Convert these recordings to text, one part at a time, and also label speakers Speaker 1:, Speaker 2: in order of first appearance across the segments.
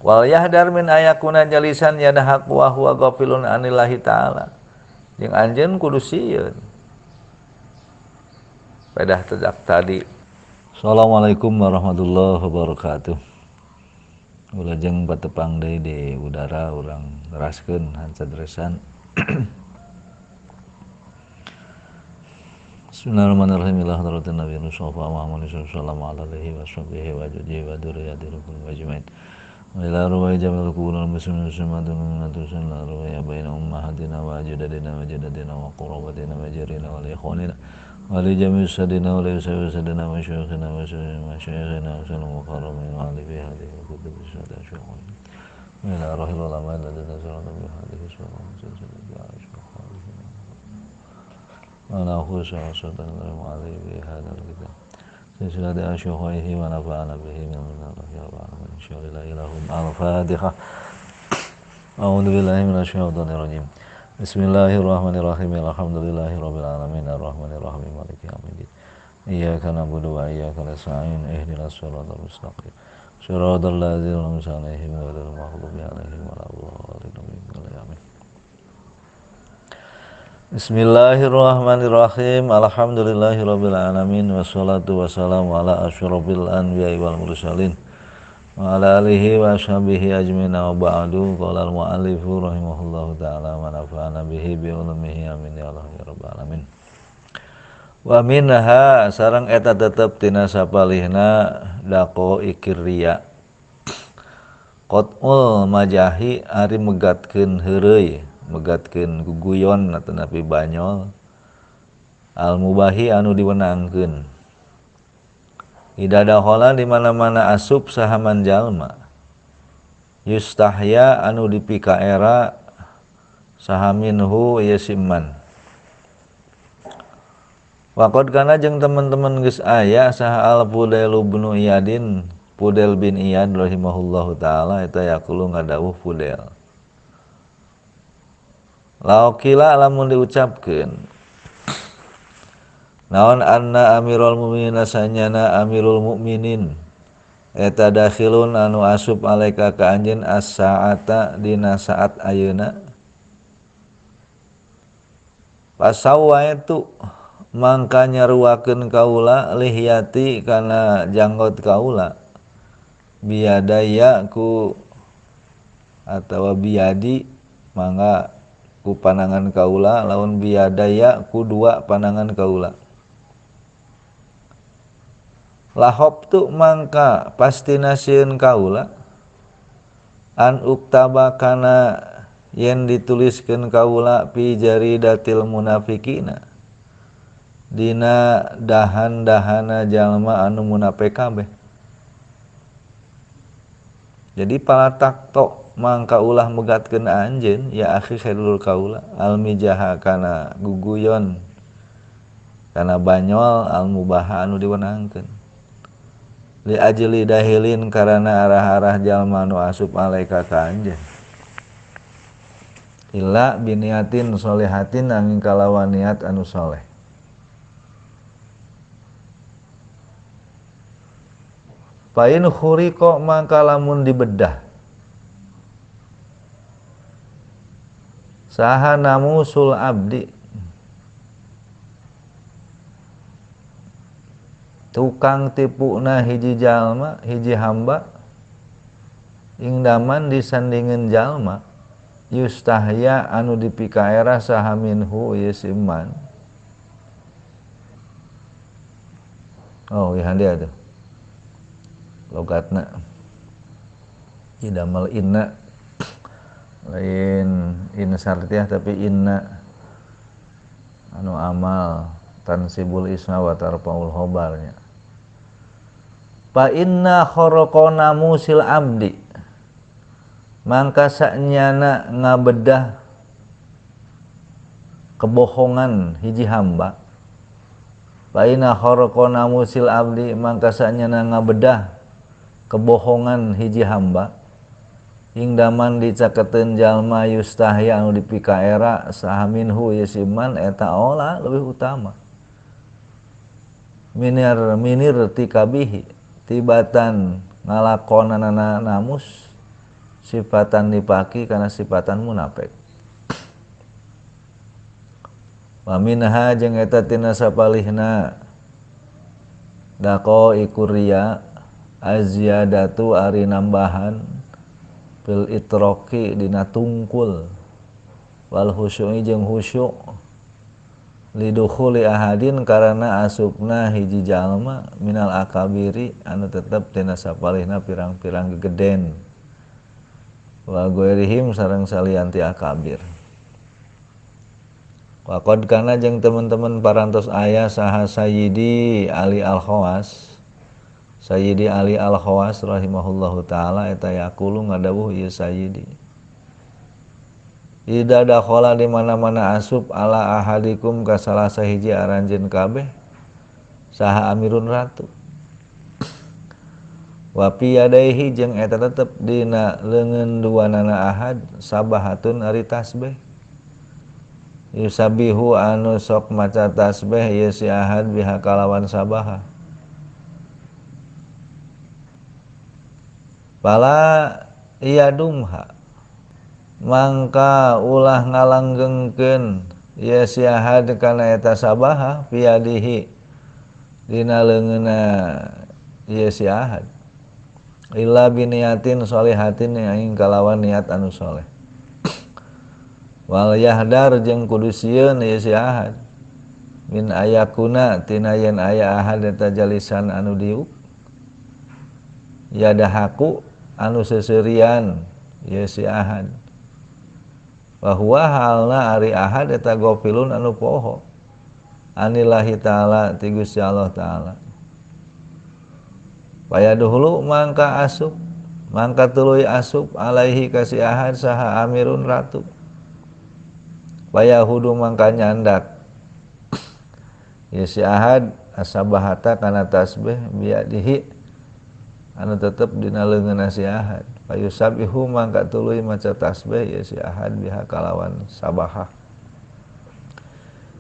Speaker 1: Wal yahdar min ayakuna jalisan yadhaku wa huwa ghafilun anillahi ta'ala. Jeung anjeun kudu sieun. Pedah tejak tadi. Assalamualaikum warahmatullahi wabarakatuh. Ulajeng patepang deui di udara urang neraskeun hancadresan. Bismillahirrahmanirrahim. Ila hadratin Nabi Mustafa Muhammad sallallahu alaihi wasahbihi wa judihi wa dzurriyyatihi ajmain. Wa ila ruwai jamil qulul muslimin muslimatun mu'minatin la ruwaya baina ummahatina wa ajdadina wa jaddatina wa qurabatina wa jarina wa ikhwanina wa li jami'i sadina wa li sadina wa syukhina wa syayikhina wa sallam wa karamin wa ali bi hadhihi kutubi sada syukhina wa ila rahil ulama alladhina sallallahu alaihi wasallam wa la khusha wa sallallahu alaihi bi hadzal kitab silsilati asyukhihi wa nafa'ana bihi min Allahi wa alamin insyaallah ilahum al-fatihah. A'udzu billahi minasyaitonir rajim. Bismillahirrahmanirrahim. Alhamdulillahirabbil alamin arrahmanirrahim maliki yaumiddin. Iyyaka na'budu wa iyyaka nasta'in ihdinas siratal mustaqim. Siratal ladzina an'amta 'alaihim ghairil maghdubi 'alaihim waladdallin. Amin. Bismillahirrahmanirrahim. Alhamdulillahirabbil alamin wassalatu wassalamu ala asyrafil anbiya'i wal mursalin wa ala alihi wa ashabihi ajmain wa ba'du. Qala al muallifu rahimahullahu taala wa nafa'ana bihi bi ulumihi amin ya Allah ya rabbal alamin. Wa minha sareng eta tetep tina sapalihna daqo ikir riya. Qat'ul majahi ari megatkeun heureuy, megatkeun guguyon atanapi banyol al mubahi anu diwenangkeun. Ida dahola di mana-mana asup sahaman jalma yustahya anu dipikaera sahaminhu yasiman. Waqad kana jeung teman-teman geus aya saha al Fudail bin Iyadin, Fudail bin Iyad rahimahullahu taala eta yaqulu ngadawuh Fudail. Laukila lamun diucapkeun naon anna amirul mu'minin sanyana amirul mukminin eta dakhilun anu asup alaika ka anjeun as-saata dina saat ayeuna pasawaitu mangka nyaruakeun kaula lihyati kana janggot kaula biadaya ku atawa biadi mangga ku panangan kaula lawan biadaya ku dua panangan kaula lahop tu mangka pasti nasieun kaula an uktaba kana yen dituliskeun kaula pi jaridatil munafikina dina dahan-dahana jalma anu munafik kabeh. Jadi palatak tok mangka ulah megatkeun anjeun ya akhi khairul kaula almijaha kana guguyon kana banyol almubaha anu diwenangkeun li ajli dahilin karana arah-arah jalma anu asup alaika ka anjeun illa biniatin solehatin angin kalawan niat anu soleh. Pain khuriqa mangka lamun dibedah saha namusul abdi tukang tipuna hiji jalma hiji hamba ingdaman disandingeun jalma yustahya anu dipikaera saha minhu yasiman. Oh, ieu dia tuh logatna idamal inna lain in sartiah tapi inna anu amal tansibul isma wa tarfaul khobarnya. Fa inna kharaqana musil abdi mangka sanyana ngabedah kebohongan hiji hamba. Fa inna kharaqana musil abdi mangka sanyana ngabedah kebohongan hiji hamba ingdaman dicaketeun jalma yustahya anu dipikaera saha minhu yasiman eta olah lebih utama minir minir tikabihi tibatan ngalakonanana namus Sifatan nifaqi kana sifatan munafik. Wa minha jeung eta tina sapalihna daqo ikuria aziyadatu ari nambahan fil itroki dina tungkul wal khusyu'i jeung khusyuk lidukhuli ahadin karana asupna hiji jalma minal akabiri anu tetep tina sapalihna pirang-pirang gegeden wa ghairihim sareng salianti akabir. Waqad kana jeung teman-teman parantos aya saha Sayyidi Ali Al-Khawas. Sayyidi Ali Al-Khawas rahimahullahu taala eta yaqulu ngadawuh ieu Sayyidi. Ida dakhala di mana-mana asup ala ahadikum ka salah sahiji aranjeun kabeh saha amirun ratu. Wa fi yadaihi jeung eta tetep dina leungeun duanana ahad sabahatun ari tasbih. Yusabihu anu sok maca tasbih ieu si ahad biha kalawan sabaha. Pala iyadumha mangka ulah ngalanggengkeun ieu si ahad kana eta sabaha piadihi dina leungeunna ieu si ahad illa biniatin sholihatin ing kalawan niat anu soleh. Wal yahdar jeung kudu sieun ieu si ahad min ayakuna tina yen aya ahad eta jalisan anu diuk yadahaku anu seuseurian ieu si ahad wa huwa halna ari ahad eta gofilun anu poho anillahi taala ti Gusti Allah taala. Payaduhulu mangka asup mangka tuluy asup alaihi ka si ahad saha amirun ratu. Payahudu mangka nyandak ya si ahad asabahata kana tasbih biadihi anu tetep dina leungeunna si ahad. Payusabihu mangka tuluy maca tasbih ya si ahad biha kalawan sabahah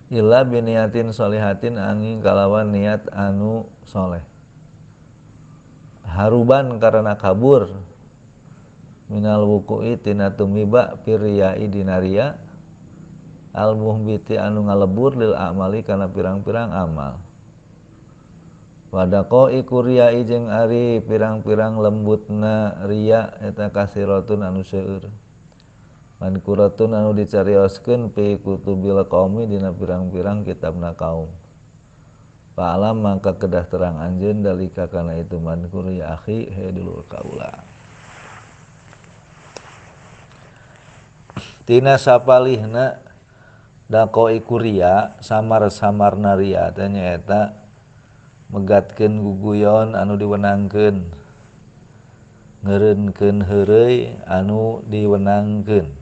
Speaker 1: illa biniatin sholihatin angin kalawan niat anu soleh. Haruban karena kabur minal wuku'i tina tumiba piriyai dinaria al muhbiti anu ngalebur lil amali kana pirang-pirang amal. Wadaqo iku riyai jeung ari pirang-pirang lembutna riya eta kasiratun anu seueur. Mankuratun anu dicarioskeun fi kutubil qaumi dina pirang-pirang kitabna kaum. Fa'alam mangka kedah terang anjeun dalika kana itu mankur ya akhi he dulur kaula. Tina sapalihna daqo iku riya samar-samarna riya teh nyaeta megatkeun guguyon anu diwenangkeun ngeureunkeun heureuy anu diwenangkeun.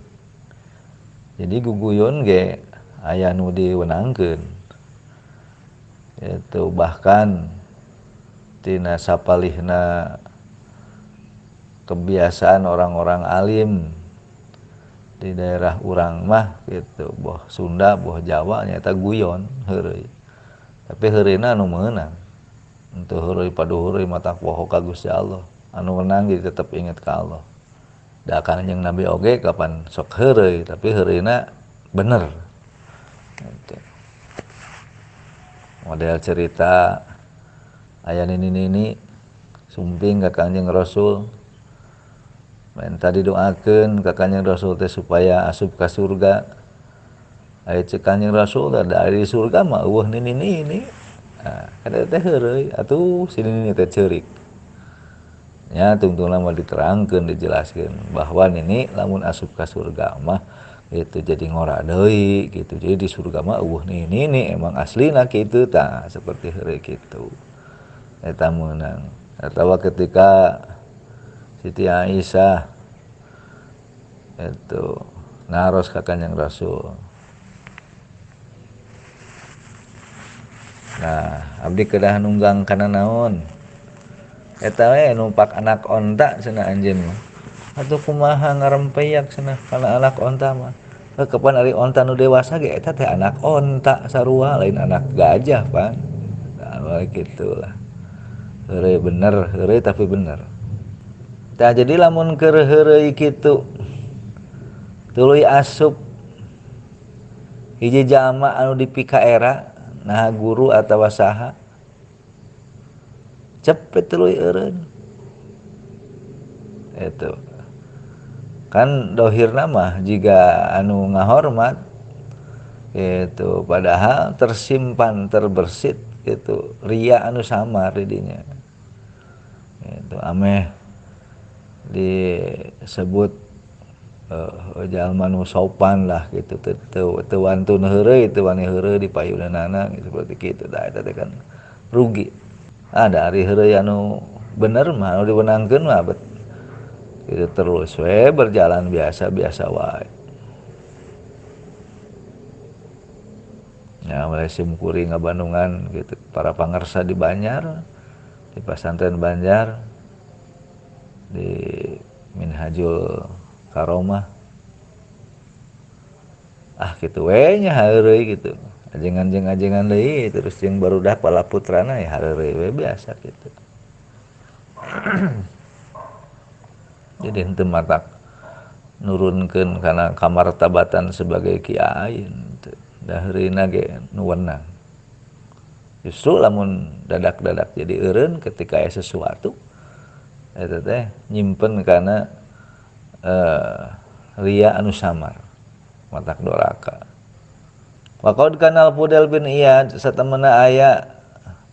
Speaker 1: Jadi guguyon ge aya nu diwenangkeun. Itu bahkan tina sapalihna kebiasaan orang-orang alim di daerah urang mah gitu, boh Sunda boh Jawa nyaeta guyon heureuy. Tapi heureuna anu meunang. Untuk heureuy padu heureuy mata poho ka Gusti Allah. Anu meunang jadi tetep inget ka Allah. Da Kanjeng Nabi oge kapan sok heureuy tapi heureuna bener. Gitu. Model cerita aya nini-nini sumping ka Kanjeng Rasul. Minta didoakeun ka Kanjeng Rasul teh supaya asup ka surga. Aya ceuk Kanjeng Rasul da dari surga mah eueuh nini-nini. Nah, kada teh heureuy atuh si nini teh ceurik. Nya tungtungna mah diterangkeun dijelaskeun bahwa nini lamun asup ka surga mah itu jadi ngora deui gitu. Jadi di surga mah eueuh nini emang aslina kitu tah seperti heureuy kitu. Eta meunang. Atawa ketika Siti Aisyah itu naros ka Kanjeng Rasul. Nah, abdi kedah nunggang kana naon? Eta we numpak anak onta cenah anjeun mah. Atuh kumaha ngarempeyak cenah kana anak onta mah. Kapan ari onta nu dewasa ge eta teh anak onta sarua lain anak gajah pan. Nah, gitulah. Heureuy bener, heureuy tapi bener. Tah jadi lamun keur heureuy kitu tuluy asup hiji jalma anu dipikaera nah guru atawa saha cepet tuluy eureun. Itu kan dohirna mah jiga anu ngahormat itu, padahal tersimpan terbersit gitu ria anu samar di dinya. Itu ameh disebut jalma nu sopan lah gitu, teu wantun heureuy, teu wani heureuy di payunanana gitu, seperti kitu. Tah eta teh kan rugi. Ada ari heureuy anu bener mah anu diwenangkeun mah bet gitu terus we berjalan biasa-biasa wae. Ya mulai simkuring ngabandungan gitu para pangersa di Banjar, di pesantren Banjar, di Minhajul Karomah. Ah kitu we nya heureuy gitu. Ajengan-ajengan deui terus jeung barudak pala putrana ya heureuy we biasa gitu. Jadi henteu matak nurunkeun kana kamartabatan sebagai kiai henteu. Da heureuyna ge nu wenang. Justru lamun dadak-dadak jadi eureun ketika aya sesuatu eta teh nyimpen kana ria anu samar matak doraka. Waqad kanal Fudel bin Iyad satemena aya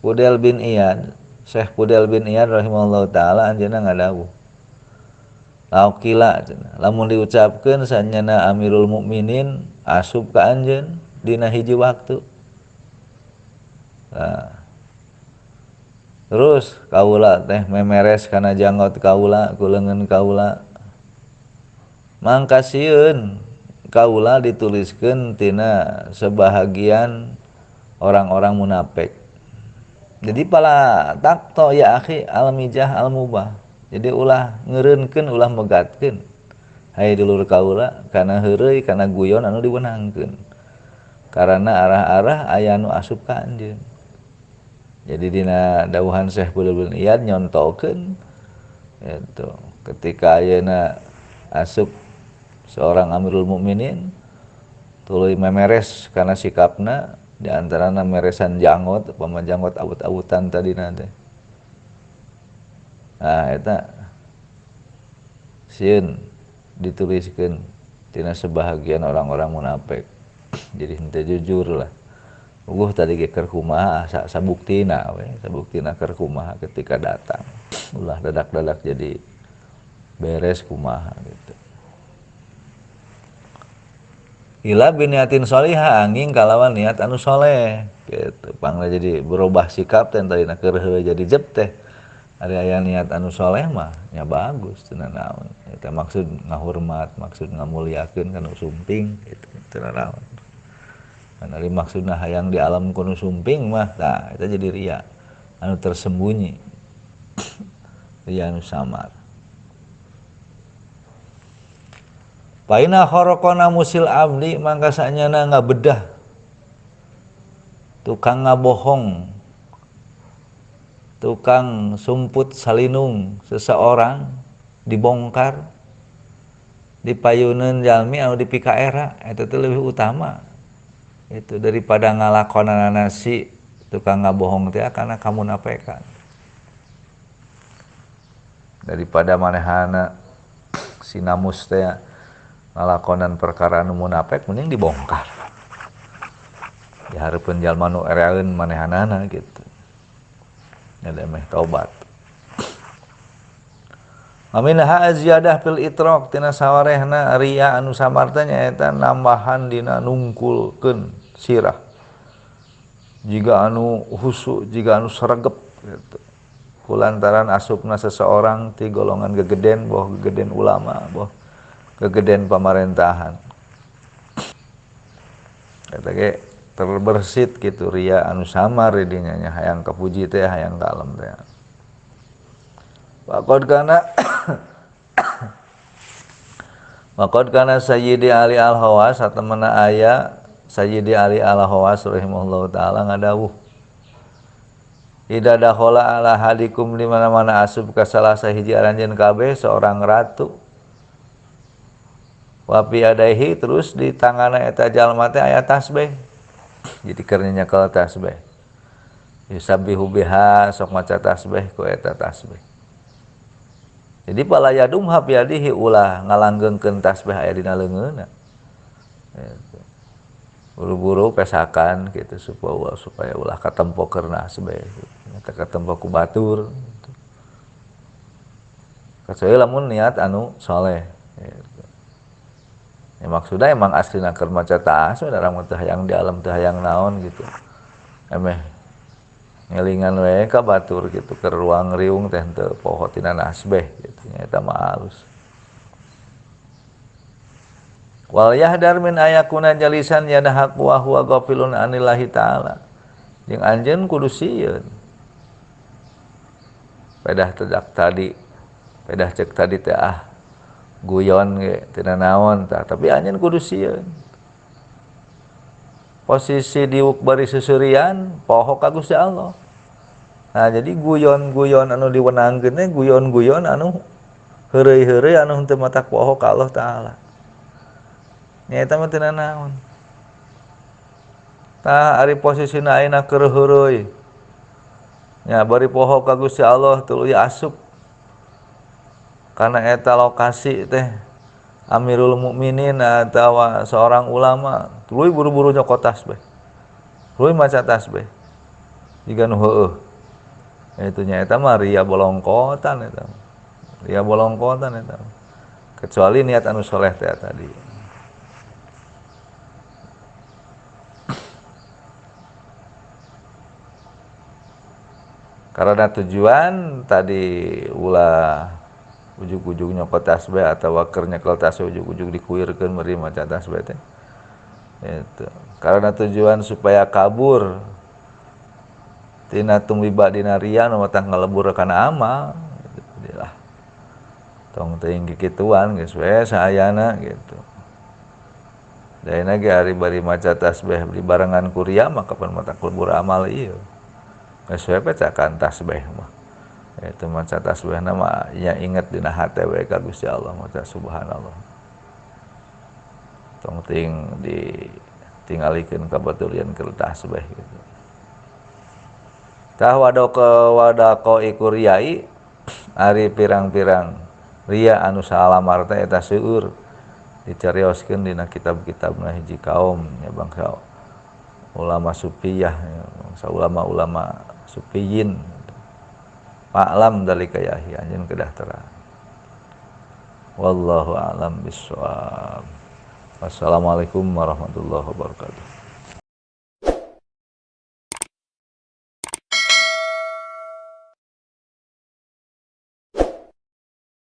Speaker 1: Fudel bin Iyad, Syekh Fudel bin Iyad rahimahullahu taala anjeunna ngadawuh. Lauqila cenah lamun diucapkeun sanyana Amirul Mukminin asup ka anjeun dina hiji waktu. Nah, terus kaula teh memeres kana janggot kaula ku leungeun kaula. Mangka sieun kaula dituliskeun tina sebahagian orang-orang munafik. Jadi pala takto ya akhi al-mijah al-mubah. Jadi ulah ngeureunkeun, ulah megatkeun. Hai dulur kaula kana heureuy kana guyon anu diwenangkeun. Karena arah-arah aya nu asup ka anjeun. Jadi dina dawuhan Syekh Fudel bin Iyad nyontokeun itu ketika ayeuna asup seorang Amirul Mukminin tuluy memeres kana sikapna, di antarana meresan janggot, upama janggot awut-awutan tadina teh. Nah eta sieun dituliskeun tina sebahagian orang-orang munafik. Jadi henteu jujur lah. Uguh tadi ge keur kumaha sabuktina we, sabuktina keur kumaha ketika datang. Ulah dadak-dadak jadi beres kumaha gitu. Ila biniatin sholihah angin kalawan niat anu soleh gitu. Pangna jadi berubah sikap teh tadina keur heureuy jadi jep teh. Ari aya niat anu soleh mah nya bagus teu naon. Eta maksud ngahormat, maksud ngamuliakeun kana sumping gitu teu naon. Ari maksudna hayang di alam kuno sumping mah tah eta jadi ria anu tersembunyi. Ria anu samar. Paina khorokona musil abdi mangka sanyana ngabedah tukang ngabohong, tukang sumput salinung seseorang dibongkar dipayuneun jalmi anu dipikaera eta teh leuwih utama itu daripada ngalakonanana si tukang ngabohong teh karena kamunapekan. Daripada manehana si namus teh ngalakonan perkara anu munafik mending dibongkar. Dihareupeun jalma nu ereun manehanana gitu. Nya meh taubat. Aminha ziyadah fil itraq tina sawarehna ria anu samar teh nyaeta nambahan dina nungkulkeun sirah. Jiga anu husu, jiga anu sregep gitu. Kulantaran asupna seseorang ti golongan gegeden, boh gegeden ulama, boh gegeden pamarentahan. Eta ge terbersit gitu ria anu samar di dinya nya hayang kapuji teh hayang kalem teh. Waqad kana Waqad kana Sayyidi Ali Al-Hawas satemena aya Sayyidi Ali Al-Hawas rahimahullahu taala ngadawuh. Ida dakhala ala hadikum di mana-mana asup ka salah sahiji aranjeun kabeh seorang ratu. Wa fi adaihi terus di tanganna eta jalma teh aya tasbih. Jadi keur nyekel tasbih. Yusabbihu biha sok maca tasbih ku eta tasbih. Jadi pala yadumha fi yadihi ulah ngalanggengkeun tasbih aya dina leungeunna. Gitu. Buru-buru pesakan gitu supaya ulah katempo keur nasbeh gitu. Eta katempo ku batur gitu. Kecuali lamun niat anu soleh gitu. Ya, maksudnya emang aslina keur maca tasbih urang mah teu hayang di alam teu hayang naon gitu. Emeh ngelingan we ka batur gitu keur ruang riung teh teu poho tina nasbeh gitu nya eta mah alus. Wal yahdar min ayakuna jalisan yadhaqu wa huwa ghafilun anillahi ta'ala. Jeung anjeun kudu sieun. Pedah tedak tadi, pedah cek tadi teh ah guyon ge tina naon tah, tapi anjeun kudu sieun. Posisi diuk bari seuseurian poho ka Gusti Allah. Nah, jadi guyon-guyon anu diwenangkeun teh guyon-guyon anu heureuy-heureuy anu henteu matak poho ka Allah Ta'ala. Nya eta mah teu naon. Tah ari posisina ayeuna keur heureuy. Nya bari poho ka Gusti Allah tuluy asup. Karena eta lokasi teh Amirul Mukminin atawa seorang ulama tuluy buru-buru nyokot tasbih. Tuluy maca tasbih. Jiga nu heueuh. Itu nya eta mah ria bolongkotan eta. Ria bolongkotan eta. Kecuali niat anu soleh teh tadi. Karena tujuan tadi ulah ujug-ujug nyokot tasbih atau keur nyekel tasbih ujug-ujug dikuirkeun bari maca tasbih teh. Itu. Karena tujuan supaya kabur tina tumiba dina ria nu matang ngalebur kana amal gitu lah. Tong teuing kikituan geus we saayana gitu. Daena ge ari bari maca tasbih dibarengan ku ria mah kapan matak lebur amal ieu. Geus we pecakan tasbih mah. Itu maca tasbihna mah nya inget dina hate we ka Gusti Allah maca subhanallah. Tong teuing ditingalikeun ka batulian keur tasbih gitu. Tah wadako iku riai ari pirang-pirang ria anu salamar teh eta seueur dicarioskeun dina kitab-kitabna hiji kaum nya bangsa ulama supiyah ya, bangsa ulama-ulama supiyin. Fa'lam dalika yahi anjeun kedah terang. Wallahu a'lam bissawab. Wassalamualaikum warahmatullahi wabarakatuh.